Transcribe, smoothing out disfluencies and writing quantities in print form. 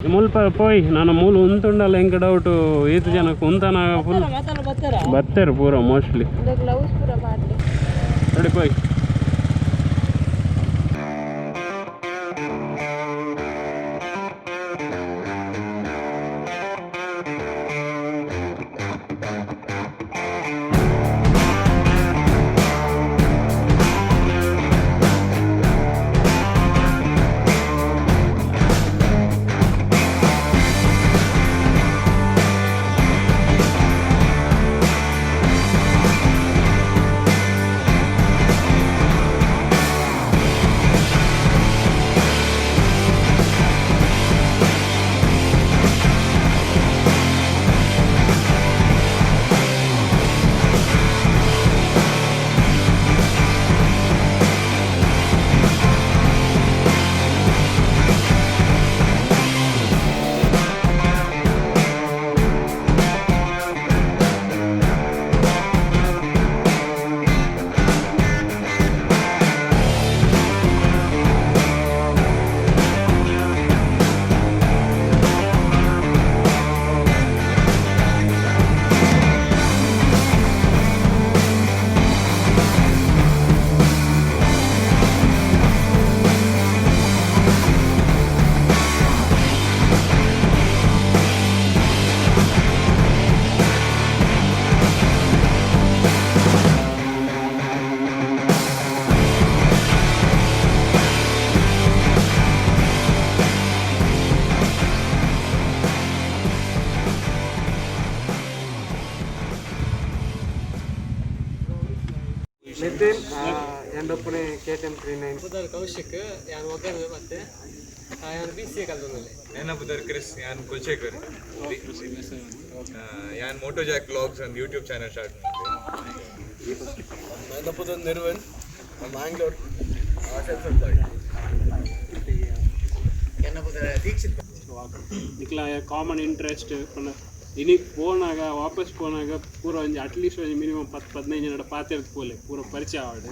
ಮುಲ್ಪ ಪೋಯ್ ನಾನು ಮೂಲು ಉಂತುಂಡಲ್ಲ ಎಂಕ್ ಡೌಟು. ಈತ್ ಜನಕ್ಕೆ ಉಂತನ ಫುಲ್ ಬತ್ತೆರ್ ಪೂರ ಮೋಸ್ಟ್ಲಿ. ಗ್ಲೌಸ್ ಪೂರ ಪಾಡ್ಲೆ. ನೋಡಿ, ಪೋಯ್. ನಿತಿನ್ ಎಂಡೊಪ್ಪುನೆ ಕೆಟಿಎಂ 39. ಪುದರ್ ಕೌಶಿಕ್, ಯಾನ್ ಒಗ್ಗರಣೆ ಮತ್ತೆ ಯಾನ್ ಬಿ.ಸಿ.ಎ ಕಲ್ತೊಂದುಲ್ಲೆ. ಎನ್ನ ಪುದರ್ ಕ್ರಿಸ್, ಯಾನ್ ಕುಲ್ಶೇಖರ್. ಯಾನ್ ಮೋಟೋ ಜಾಕ್ ವ್ಲಾಗ್ಸ್ ಒಂದು ಯೂಟ್ಯೂಬ್ ಚಾನಲ್ ಸ್ಟಾರ್ಟ್ ಮಾಡಿದೆ. ನನ್ನ ಪುದರ್ ನಿರ್ವನ್, ಮ್ಯಾಂಗ್ಳೂರ್, ಸೆಲ್ಫ್ ಎಂಪ್ಲಾಯ್ಡ್. ನಿಕ್ಲ ಕಾಮನ್ ಇಂಟ್ರೆಸ್ಟ್ ಪಂಡ ಇನಿ ಪೋನಾಗ ವಾಪಸ್ ಪೋನಾಗ ಪೂರ ಒಂಜಿ ಅಟ್ಲೀಸ್ಟ್ ಒಂಜಿ ಮಿನಿಮಮ್ 10 15 ಜನಡ ಪಾತೆರ್ದ್ ಪೋಲೆ, ಪೂರ ಪರಿಚಯ ಆವಡ್.